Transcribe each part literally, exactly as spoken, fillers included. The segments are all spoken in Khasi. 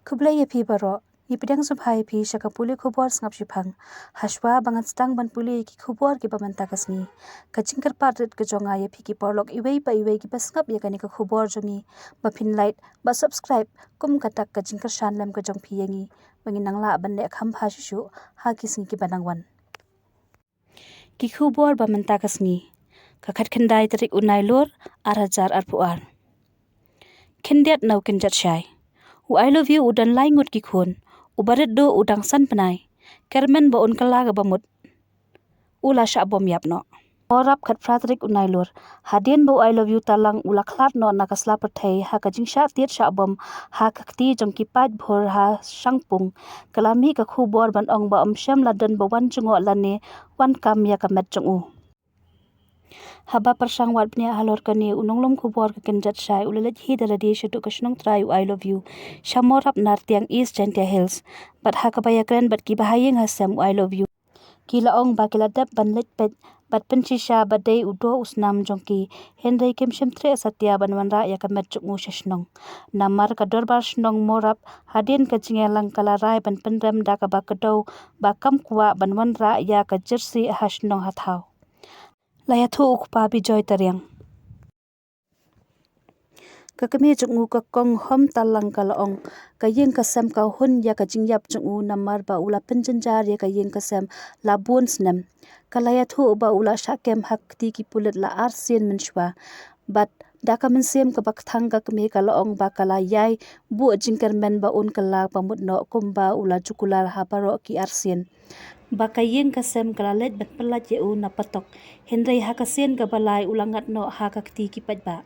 Khublei ïa phi baroh. Ngi pdiang sngewbha ïa phi sha ka pule khubor sngap shiphang. Hashwa ba ngan sdang ban pule ïa ki khubor kiba mynta ka sngi, ka jingkyrpad rit ka jong nga ïa phi ki paralok iwei pa iwei kiba sngap ïa kane ka khubor jong ngi, ba phin like, ba subscribe, kum kata ka jingkyrshan lem ka jong phi ïa ngi, ba ngin nang lah ban leh kham bha shuh shuh ha ki sngi kiba nang wan. Ki khubor ba mynta ka sngi, ka khatkhyndai tarik u Nailur, ar hajar arphew ar. Khyndiat na u kynjat shai. U I love you u don lai ngut ki khun. U barit duh u dang san bnai. Kyrmen ba un kylla kaba mut, u la shah bom ïap noh. Mawrap khatphra tarik u Nailur. Hadien ba u I love you Talang u la khlad noh na ka sla pyrthei ha ka jingshah tied shah bom ha ka kti jong ki paidbah ha Shangpung, ka la mih ka khubor ban ong ba ym shym la don ba wan jngoh lane wan kam ïa ka met jong u. Haba pyrshang wad bniah halor kane, u nonglum khubor ka kynjat shai u la leit hi da lade shaduh ka shnong trai u I love you sha Mawrap Nartiang, East Jaintia Hills. Bad ha kaba ïakren bad kiba ha ïing ha sem u I love you, ki la ong ba ki la dep ban leit peit bad pynshisha ba dei u doh u snam jong ki, hynrei kim shym treh satia ban wanrah ïa ka met jong u sha shnong. Namar ka dorbar shnong Mawrap, hadien ka jingïalang, ka la rai ban pynrem da kaba kdew ba kam kwah ban wanrah ïa ka jersey ha shnong ha thaw. La ïathuh u kpa Bijoy Tariang. Ka kmie jong u ka Kong Hom Talang ka la ong, ka ïing ka sem ka hun ïa ka jingïap jong u namar ba u la pynjynjar ïa ka ïing ka sem la bun snem. Ka la ïathuh ba u la shah kem ha ka kti ki pulit la arsien mynshuwa. Bad da ka mynsiem kaba kthang, ka kmie ka la ong ba ka la ïai buh jingkyrmen ba un kylla ba mut noh kumba u la ju kular ha baroh ki arsien. Ba ka ïing ka sem ka la leit ban pyllait ïa u na patok, hynrei ha ka sien kaba lai u la ngat noh ha ka kti ki paidbah.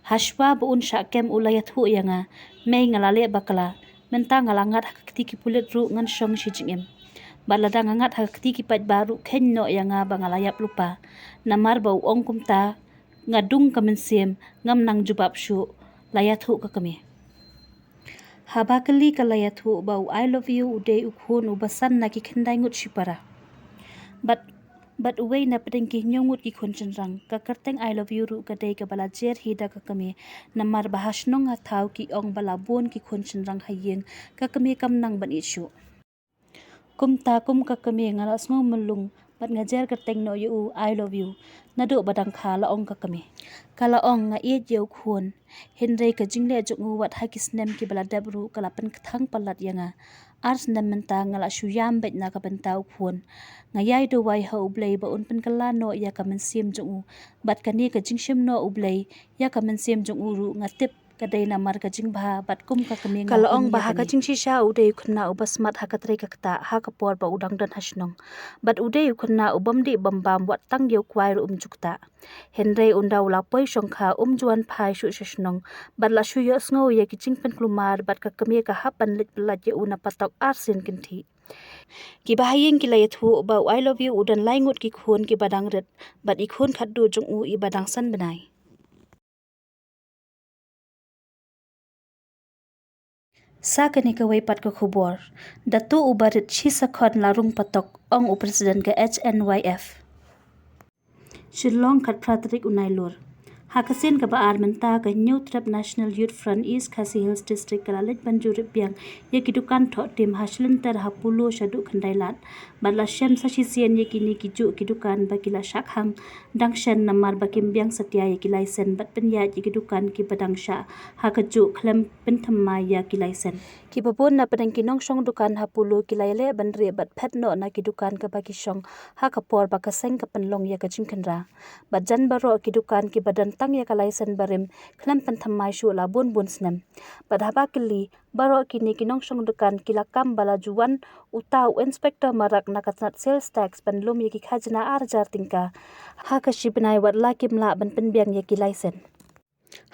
Hashwa ba un shah kem u la ïathuh ïa nga, mei, nga la leh bakla, mynta nga la ngat ha ka kti ki pulit ruh ngan shong shi jingim. Bad lada nga ngat ha ka kti ki paidbah ruh kheiñ noh ïa nga ba nga la ïap lypa. Namar ba u ong kumta, nga dung ka mynsiem, ngam nang jubab shuh, la ïathuh ka kmie. Haba kylli, ka la ïathuh ba u I love you u dei u khun uba san na ki khyndai ngut shipara. Bad, bad uwei na pdeng ki hynñiew ngut ki khun shynrang. Ka kyrteng I love you ruh ka dei kaba la jer hi da ka kmie, namar ba ha shnong ha thaw ki ong ba la bun ki khun shynrang ha ïing, ka kmie kam nang ban ïeit shuh. Kumta kum ka kmie nga la sngew myllung, bad nga jer kyrteng noh ïa u I love you naduh ba dang kha, la ong ka kmie. Ka la ong, nga ïeit ïa u khun, hynrei ka jingleh jong u wat ha ki snem kiba la dep ruh ka la pynkthang palat ïa nga. Ar snem mynta nga la shu ïam beit na ka bynta u khun. Nga ïai duwai ha U Blei ba un pynkylla noh ïa ka mynsiem jong u, bad kane ka jingshim noh U Blei ïa ka mynsiem jong u ruh nga tip ka dei namar ka jingbha bad kum ka kmie. Ka la ong ba ha ka jingshisha u dei u khynnah uba smat ha ka trei ka ktah ha ka por ba u dang don ha shnong. Bad u dei u khynnah u bym dih bym bam, wat tang ïa u kwai ruh um ju ktah. Hynrei ynda u la poi shongkha um ju wan phai shuh sha shnong. Bad la shu ïohsngew ïa ki jingpynkulmar bad ka kmie ka hap ban leit pyllait ïa u na patok arsien kynthih. Kiba ha ïing ki la ïathuh ba u I love you u don lai ngut ki khun kiba dang rit, bad i khun khatduh jong u iba dang san bnai. Sa kane kawei pat ka khubor. Datu u barit shi sakhon la rung patok, ong u president ka H N Y F. Shillong, khatphra tarik u Nailur. Ha ka sien kaba ar mynta, ka Hynñiewtrep National Youth Front East Khasi Hills District ka la leit ban jurip biang ïa ki dukan thoh tim ha shilynter ha Polo shaduh Khyndailad. Bad la shem sa shisien ïa kine ki juh ki dukan ba ki la shah khang dang shen namar ba kim biang satia ïa ki laisen bad pynïaid ïa ki dukan kiba dang shah ha kajuh khlem pynthymmai ïa ki laisen. Kiba bun na pdeng ki nongshong dukan ha Polo ki la ïaleh ban rieh bad phet noh na ki dukan kaba ki shong ha ka por ba ka seng ka pynlong ïa ka jingkhynra. Bad jan baroh ki dukan kiba don tang ïa ka laisen barim khlem pynthymmai shuh la bun bun snem. Bad haba kylli, baroh kine ki nongshong dukan ki la kam ba la ju wan uta u Inspector Marak na ka tnat Sales Tax ban lum ïa ki khajna ar hajar tyngka ha ka shi bnai, wat la kim lah ban pynbiang ïa ki laisen.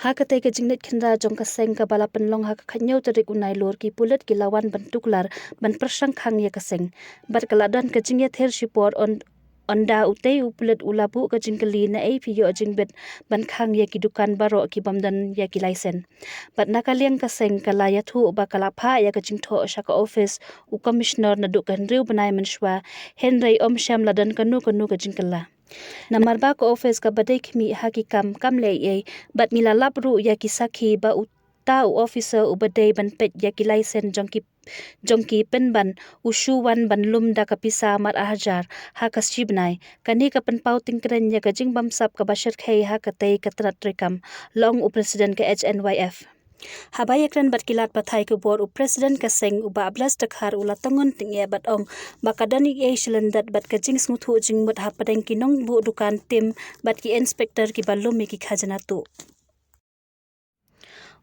Ha katei ka jingleit khynra jong ka seng kaba la pynlong ha ka khathynñiew tarik u Nailur, ki pulit ki la wan ban tuklar ban pyrshang khang ïa ka seng. Bad ka la don ka jingïathir shipor ynda utei u pulit u la buh ka jingkylli naei phi ïoh jingbit ban khang ïa ki dukan baroh ki bym don ïa ki laisen. Bad na ka liang ka seng ka la ïathuh ba ka la phah ïa ka jingthoh sha ka ophis u Commissioner naduh ka hynriew bnai mynshwa, hynrei ym shym la don kano kano ka jingkylla. Namar ba ka ophis kaba dei khmih ha ki kam kam leh ei ei, bad ngi la lap ruh ïa ki sakhi ba u uta u officer uba dei ban peit ïa ki license jong ki jong ki pynban u shu wan ban lum da ka pisa mar ar hajar ha ka shi bnai. Kane ka pynpaw tyngkren ïa ka jingbamsap kaba shyrkhei ha katei ka tnat treikam, la ong u president ka H N Y F. Haba ïakren bad ki lad pathai khubor, u president ka seng u Bah Blessed Dkhar u la tyngun tyngeh bad ong ba ka don ei ei shi lyndet bad ka jingsngewthuh jingmut hapdeng ki nongbuh dukan tim bad ki inspector kiba lum ïa ki khajna tuh.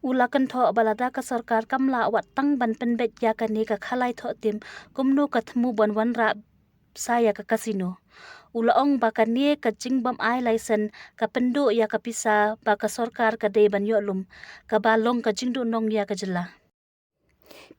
U la kynthoh ba lada ka sorkar kam lah wat tang ban pynbeit ïa kane ka khalai thoh tim, kumno ka thmu ban wanrah sa ïa ka casino. U la ong ba kane ka jingbym ai license ka pynduh ïa ka pisa ba ka sorkar ka dei ban ïoh lum, kaba long ka jingduhnong ïa ka jylla.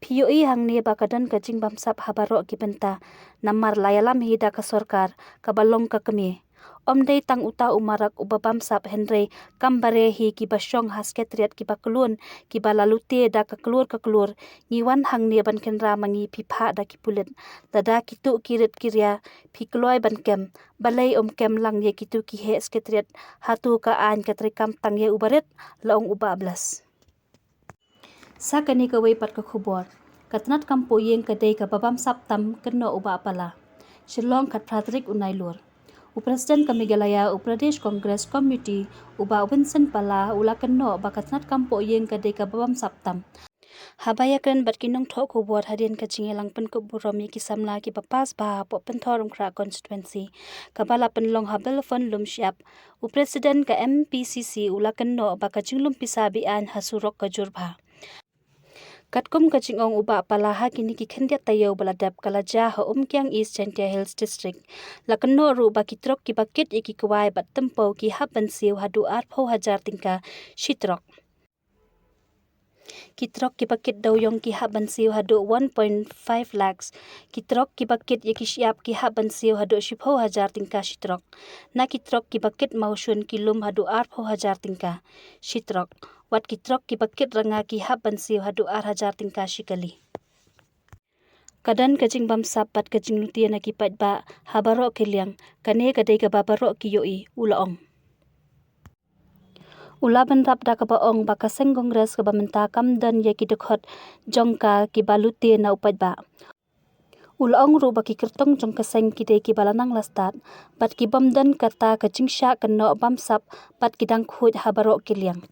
Phi ïohi hangne ba ka don ka jingbamsap ha baroh ki bynta, namar la ïalam hi da ka sorkar kaba long ka kmie. Ym dei tang uta u marak uba bamsap, hynrei kam bare hi kiba shong ha sekretariat kiba klun, kiba la lute da ka klur ka klur. Ngi wan hangne ban kynra ma ngi, phi phah da ki pulit. Lada kito ki rit ki ria phi kloi ban kem, balei ym kem lang ïa kito ki heh sekretariat? Hato ka aiñ ka treikam tang ïa uba rit? La ong u Bah Blessed. Sa kane kawei pat ka khubor. Ka tnat kam poh ïing ka dei kaba bamsap tam, kynnoh u Bah Pala. Shillong, khatphra tarik u Nailur. U president ka Meghalaya u Pradesh Congress Committee u Bah Vincent Pala u la kynnoh ba ka tnat kam poh ïing ka dei kaba bamsap tam. Haba ïakren bad ki nongthoh khubor hadien ka jingïalang pynkup burom ïa ki samla kiba pass bha hapoh Pynthorumkhrah constituency, kaba la pynlong ha Belphun Lumshyiap, u president ka M P C C u la kynnoh ba ka jinglum pisa be-aiñ ha surok ka jur bha. Katkum ka jingong u Bah Pala, ha kine ki khyndiat taïew ba la dep ka la jia ha Umkiang East Jaintia Hills District. La kynnoh ruh ba ki trok kiba kit ïa ki kwai bad tympew ki hap ban siew haduh arphew hajar tyngka shi trok. Ki trok kiba kit dewïong ki hap ban siew haduh one point five lakhs. Ki trok kiba kit ïa ki shyiap ki hap ban siew haduh shiphew hajar tyngka shi trok. Na ki trok kiba kit mawshun ki lum haduh arphew hajar tyngka shi trok. Wat ki trok kiba kit rnga ki hap ban siew haduh ar hajar tyngka shi kali. Ka don ka jingbamsap bad ka jinglute na ki paidbah ha baroh ki liang, kane ka dei kaba baroh ki ïohi, u la ong. U la bynrap da kaba ong ba ka seng Congress kaba mynta kam don ïa ki dkhot jong ka kiba lute na u paidbah. U la ong ruh ba ki kyrtong jong ka seng ki dei kiba la nang la stad, bad ki bym don kata ka jingshah kynnoh bamsap, bad ki dang khuid ha baroh ki liang.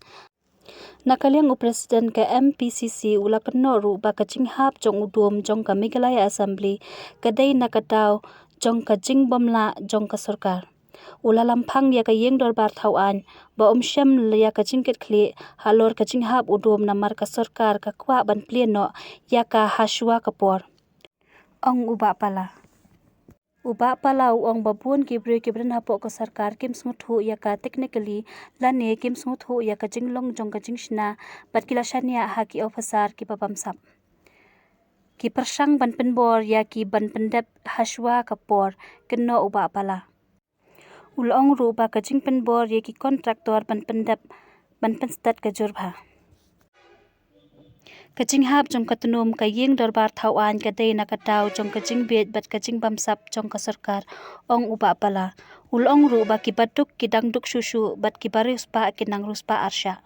Na ka liang u president ka M P C C u la kynnoh ruh ba ka jinghap jong u dum jong ka Meghalaya Assembly ka dei na ka daw jong ka jingbymlah jong ka sorkar. U la lamphang ïa ka ïing dorbar thaw aiñ ba ym shem ïa ka jingkitkhlieh halor ka jinghap u dum, namar ka sorkar ka kwah ban plie noh ïa ka ha shuwa ka por, ong u Bah Pala. U Bah Pala u ong ba bun ki briew kiba don hapoh ka sorkar kim sngewthuh ïa ka technically, lane kim sngewthuh ïa ka jinglong jong ka jingshna, bad ki la shaniah ha ki officer kiba bamsap. Ki pyrshang ban pynbor ïa ki ban pyndep ha shuwa ka por, kynnoh u Bah Pala. U la ong ruh ba ka jingpynbor ïa ki contractor ban pyndep, ban pynstet ka jur bha. Ka jinghap jong ka tnum ka ïing dorbar thaw aiñ ka dei na ka daw jong ka jingbieit bad ka jingbamsap jong ka sorkar, ong u Bah Pala. U la ong ruh ba ki baduk ki dang duk shuh shuh bad ki bariewspah ki nang riewspah arshah.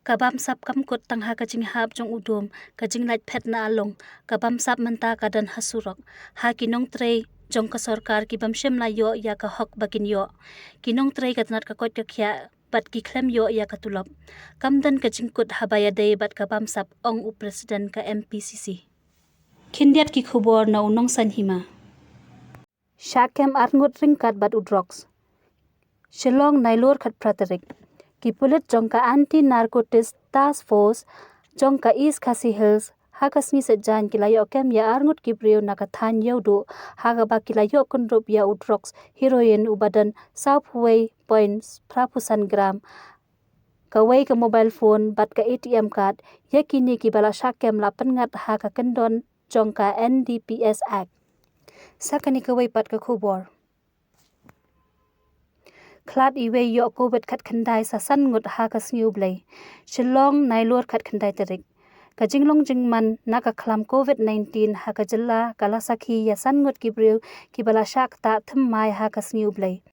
Ka bamsap kam kut tang ha ka jinghap jong u dum, ka jinglait phet na along, ka bamsap mynta ka don ha surok. Ha ki nongtrei jong ka sorkar ki bym shym la ïoh ïa ka hok ba kin ïoh. Ki nongtrei ka tnat ka koit ka khiah bad ki khlem ïoh ïa ka tulop. Kam don ka jingkut haba ïadei bad ka bamsap, ong u president ka M P C C. Khyndiat ki khubor na u Nongsaiñ Hima. Shah kem arngut ryngkat bad u drugs. Shillong, Nailur, khatphra tarik. Ki pulit jong ka Anti Narcotics Task Force jong ka East Khasi Hills ha ka sngi Saitjaiñ ki la ïoh kem ïa arngut ki briew na ka thaiñ Ïewduh, ha kaba ki la ïoh kynrup ïa u drugs heroin uba don sawphew wei point phra phew san gram, kawei ka mobile phone bad ka A T M card. Ïa kine kiba la shah kem la pynngat ha ka kyndon jong ka N D P S Act. Sa kane kawei pat ka khubor. Khlad iwei ïoh covid khatkhyndai sa san ngut ha ka sngi U Blei. Shillong, Nailur, khatkhyndai tarik. Ka jinglong jingman na ka khlam covid nineteen ha ka jylla ka la sakhi ïa san ngut ki briew kiba la shah ktah thymmai ha ka sngi U Blei.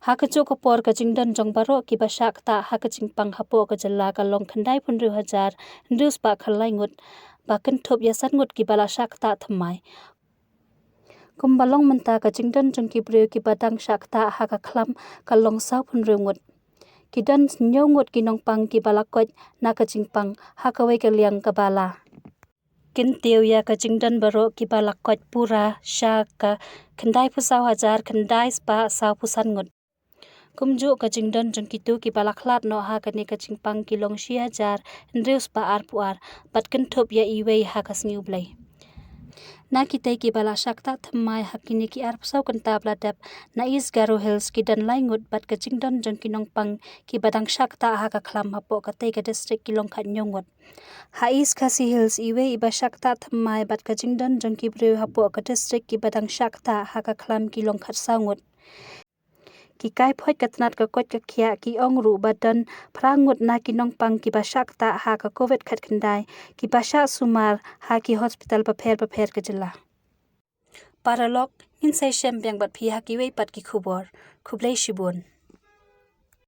Ha kajuh ka por ka jingdon jong baroh kiba shah ktah ha ka jingpang hapoh ka jylla ka long khyndai phew hynriew hajar hynriew spah khatlai ngut, ba kynthup ïa san ngut kiba la shah ktah thymmai. Kumba long mynta ka jingdon jong ki briew kiba dang shah ktah ha ka khlam ka long saw phew hynriew ngut. Ki don hynñiew ngut ki nongpang kiba la koit na ka jingpang ha kawei ka liang kaba la kyntiew ïa ka jingdon baroh kiba la koit pura sha ka khyndai phew saw hajar khyndai spah saw phew san ngut. Kumjuh ka jingdon jong kito kiba la khlad noh ha kane ka jingpang ki long shi hajar hynriew spah arphew ar, bad kynthup ïa iwei ha ka sngi U Blei. Na kitei kiba la shah ktah thymmai ha kine ki arphew saw kynta ba la dep, na East Garo Hills ki don lai ngut bad ka jingdon jong ki nongpang kiba dang shah ktah ha ka khlam hapoh katei ka district ki long khathynñiew ngut. Ha East Khasi Hills iwei iba shah ktah thymmai bad ka jingdon jong ki briew hapoh ka district kiba dang shah ktah ha ka khlam ki long khatsaw ngut. Ki kai phoit ka tnat ka koit ka khiah ki ong ruh ba don phra ngut na ki nongpang kiba shah ktah ha ka Covid khatkhyndai kiba shah sumar ha ki hospital bapher bapher ka jylla. Paralok, ngin sa ïashem biang bad phi ha kiwei pat ki khubor. Khublei shibun.